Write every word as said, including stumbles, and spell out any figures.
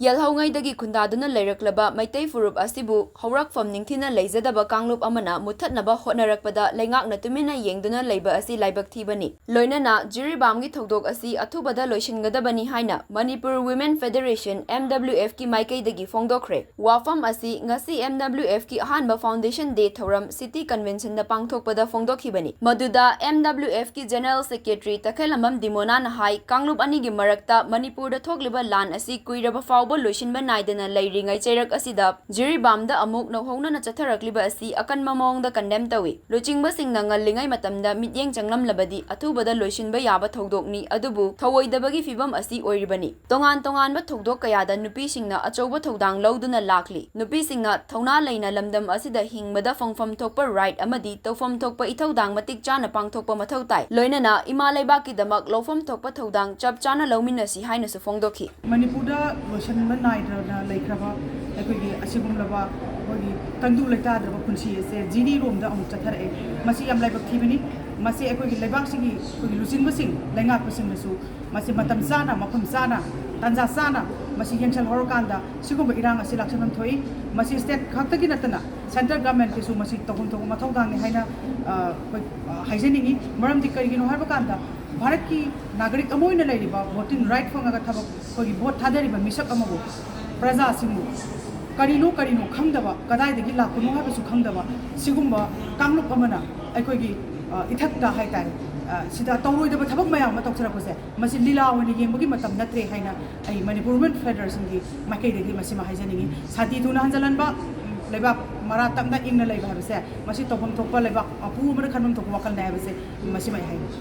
ꯌꯦꯜꯍꯧꯉꯩꯗꯒꯤ ꯈꯨꯟꯗꯥꯗꯨꯅ ꯂꯩꯔꯛꯂꯕ ꯃꯩꯇꯩ ꯐꯨꯔꯨꯞ ꯑꯁꯤꯕꯨ ꯍꯧꯔꯛꯐꯝ ꯅꯤꯡꯊꯤꯅ ꯂꯩꯖꯗꯕ ꯀꯥꯡꯂꯨꯞ ꯑꯃꯅ ꯃꯨꯠꯊꯠꯅꯕ ꯍꯣꯠꯅꯔꯛꯄꯗ ꯂꯩꯉꯥꯛꯅ ꯇꯨꯃꯤꯟꯅ ꯌꯦꯡꯗꯨꯅ ꯂꯩꯕ ꯑꯁꯤ ꯂꯥꯏꯕꯛ ꯊꯤꯕꯅꯤ꯫ ꯂꯣꯏꯅꯅ ꯖꯤꯔꯤꯕꯥꯝꯒꯤ ꯊꯧꯗꯣꯛ ꯑꯁꯤ ꯑꯊꯨꯕꯗ ꯂꯣꯏꯁꯤꯟꯒꯗꯕꯅꯤ ꯍꯥꯏꯅ Manipur Women Federation, M W F ꯀꯤ ꯃꯥꯏꯀꯩꯗꯒꯤ ꯐꯣꯡꯗꯣꯛꯈ꯭ꯔꯦ꯫ ꯋꯥꯐꯝ ꯑꯁꯤ ꯉꯁꯤ M W F ꯀꯤ ꯑꯍꯥꯟꯕ Foundation Day ꯊꯧꯔꯝ City Convention ꯗ ꯄꯥꯡꯊꯣꯛꯄꯗ ꯐꯣꯡꯗꯣꯛꯈꯤꯕꯅꯤ꯫ ꯃꯗꯨꯗ M W F ꯀꯤ General Secretary ꯇꯈꯦꯜꯂꯝꯕꯝ ꯗꯤꯃꯣꯅꯥꯅ ꯍꯥꯏ, ꯀꯥꯡꯂꯨꯞ ꯑꯅꯤꯒꯤ ꯃꯔꯛꯇ ꯃꯅꯤꯄꯨꯔꯗ ꯊꯣꯛꯂꯤꯕ ꯂꯥꯟ ꯑꯁꯤ ꯀꯨꯏꯔꯕ ꯐꯥꯎꯕ ꯂꯣꯏꯁꯤꯟꯕ ꯅꯥꯏꯗꯅ ꯂꯩꯔꯤꯉꯩ ꯆꯩꯔꯛ ꯑꯁꯤꯗ ꯖꯤꯔꯤꯕꯥꯝꯗ ꯑꯃꯨꯛ ꯅꯧꯍꯧꯅꯅ ꯆꯠꯊꯔꯛꯂꯤꯕ ꯑꯁꯤ ꯑꯀꯟꯕ ꯃꯑꯣꯡꯗ condemn ꯇꯧꯏ꯫ ꯂꯨꯆꯤꯡꯕꯁꯤꯡꯅ ꯉꯜꯂꯤꯉꯩ ꯃꯇꯝꯗ ꯃꯤꯠꯌꯦꯡ ꯆꯪꯂꯝꯂꯕꯗꯤ ꯑꯊꯨꯕꯗ ꯂꯣꯏꯁꯤꯟꯕ ꯌꯥꯕ ꯊꯧꯗꯣꯛꯅꯤ, ꯑꯗꯨꯕꯨ ꯊꯧꯑꯣꯏꯗꯕꯒꯤ ꯐꯤꯕꯝ ꯑꯁꯤ ꯑꯣꯏꯔꯤꯕꯅꯤ꯫ ꯇꯣꯉꯥꯟ ꯇꯣꯉꯥꯟꯕ ꯊꯧꯗꯣꯛ ꯀꯌꯥꯗ ꯅꯨꯄꯤꯁꯤꯡꯅ ꯑꯆꯧꯕ ꯊꯧꯗꯥꯡ ꯂꯧꯗꯨꯅ ꯂꯥꯛꯂꯤ꯫ ꯅꯨꯄꯤꯁꯤꯡꯅ ꯊꯧꯅꯥ ꯂꯩꯅ ꯂꯝꯗꯝ ꯑꯁꯤꯗ ꯍꯤꯡꯕꯗ ꯐꯪꯐꯝ ꯊꯣꯛꯄ right ꯑꯃꯗꯤ ꯇꯧꯐꯝ ꯊꯣꯛꯄ ꯏꯊꯧꯗꯥꯡ ꯃꯇꯤꯛ ꯆꯥꯅ ꯄꯥꯡꯊꯣꯛꯄ ꯃꯊꯧ ꯇꯥꯏ꯫ ꯂꯣꯏꯅꯅ ꯏꯃꯥ ꯂꯩꯕꯥꯛꯀꯤꯗꯃꯛ ꯂꯧꯐꯝ ꯊꯣꯛꯄ ꯊꯧꯗꯥꯡ ꯆꯞ ꯆꯥꯅ ꯂꯧꯃꯤꯟꯅꯁꯤ ꯍꯥꯏꯅꯁꯨ ꯐꯣꯡꯗꯣꯛꯈꯤ꯫ ꯃꯅꯤꯄꯨꯔꯗ ꯂꯣꯏꯁꯤꯟꯕ ꯅꯥꯏꯗꯅ ꯂꯩꯈ꯭ꯔꯕ ꯑꯩꯈꯣꯏꯒꯤ ꯑꯁꯤꯒꯨꯝꯂꯕ ꯑꯩꯈꯣꯏꯒꯤ ꯇꯪꯗꯨ ꯂꯩꯇꯥꯗ꯭ꯔꯕ ꯄꯨꯟꯁꯤ ꯑꯁꯦ ꯖꯤꯔꯤꯔꯣꯝꯗ ꯑꯃꯨꯛ ꯆꯠꯊꯔꯛꯑꯦ꯫ ꯃꯁꯤ ꯌꯥꯝ ꯂꯥꯏꯕꯛ ꯊꯤꯕꯅꯤ꯫ ꯃꯁꯤ ꯑꯩꯈꯣꯏꯒꯤ ꯂꯩꯕꯥꯛꯁꯤꯒꯤ ꯑꯩꯈꯣꯏꯒꯤ ꯂꯨꯆꯤꯡꯕꯁꯤꯡ, ꯂꯩꯉꯥꯛꯄꯁꯤꯡꯅꯁꯨ ꯃꯁꯤ ꯃꯇꯝ ꯆꯥꯅ, ꯃꯐꯝ ꯆꯥꯅ, ꯇꯥꯟꯖꯥ ꯆꯥꯅ ꯃꯁꯤ ꯌꯦꯡꯁꯤꯜꯍꯧꯔꯀꯥꯟꯗ ꯁꯤꯒꯨꯝꯕ ꯏꯔꯥꯡ ꯑꯁꯤ ꯂꯥꯛꯁꯤꯟꯐꯝ ꯊꯣꯛꯏ꯫ ꯃꯁꯤ state ꯈꯛꯇꯒꯤ ꯅꯠꯇꯅ central government ꯀꯤꯁꯨ ꯃꯁꯤ ꯇꯧꯐꯝ ꯊꯣꯛꯄ ꯃꯊꯧꯗꯥꯡꯅꯤ ꯍꯥꯏꯅ, ꯑ, ꯑꯩꯈꯣꯏ, ꯑ, ꯍꯥꯏꯖꯅꯤꯡꯉꯤ꯫ ꯃꯔꯝꯗꯤ ꯀꯔꯤꯒꯤꯅꯣ ꯍꯥꯏꯕ ꯀꯥꯟꯗ ꯚꯥꯔꯠꯀꯤ ꯅꯥꯒꯔꯤꯛ ꯑꯃ ꯑꯣꯏꯅ ꯂꯩꯔꯤꯕ voting right ꯐꯪꯉꯒ ꯊꯕꯛ, ꯑꯩꯈꯣꯏꯒꯤ vote ꯊꯥꯗꯔꯤꯕ ꯃꯤꯁꯛ ꯑꯃꯕꯨ, ꯄ꯭ꯔꯖꯥꯁꯤꯡꯕꯨ ꯀꯔꯤꯅꯣ ꯀꯔꯤꯅꯣ ꯈꯪꯗꯕ, ꯀꯗꯥꯏꯗꯒꯤ ꯂꯥꯛꯄꯅꯣ ꯍꯥꯏꯕꯁꯨ ꯈꯪꯗꯕ ꯁꯤꯒꯨꯝꯕ ꯀꯥꯡꯂꯨꯞ ꯑꯃꯅ ꯑꯩꯈꯣꯏꯒꯤ, ꯑ, ꯏꯊꯛꯇ ꯍꯥꯏꯇꯥꯔꯦ, ꯑ, ꯁꯤꯗ ꯇꯧꯔꯣꯏꯗꯕ ꯊꯕꯛ ꯃꯌꯥꯝ ꯑꯃ ꯇꯧꯊꯔꯛꯄꯁꯦ, ꯃꯁꯤ ꯂꯤꯂꯥ ꯑꯣꯏꯅ ꯌꯦꯡꯕꯒꯤ ꯃꯇꯝ ꯅꯠꯇ꯭ꯔꯦ ꯍꯥꯏꯅ ꯑꯩ ꯃꯅꯤꯄꯨꯔ Women Federationꯒꯤ ꯃꯥꯏꯀꯩꯗꯒꯤ ꯃꯁꯤꯃ ꯍꯥꯏꯖꯅꯤꯡꯉꯤ꯫ ꯁꯥꯟꯇꯤ ꯊꯨꯅ ꯍꯟꯖꯤꯜꯍꯟꯕ, ꯂꯩꯕꯥꯛ ꯃꯔꯥ ꯇꯞꯅ ꯏꯪꯅ ꯂꯩꯕ ꯍꯥꯏꯕꯁꯦ, ꯃꯁꯤ ꯇꯧꯐꯝ ꯊꯣꯛꯄ ꯂꯩꯕꯥꯛ ꯃꯄꯨ ꯑꯃꯅ ꯈꯟꯐꯝ ꯊꯣꯛꯄ ꯋꯥꯈꯜꯅꯦ ꯍꯥꯏꯕꯁꯦ ꯃꯁꯤꯃ ꯑꯩ ꯍꯥꯏꯅꯤꯡꯉꯤ꯫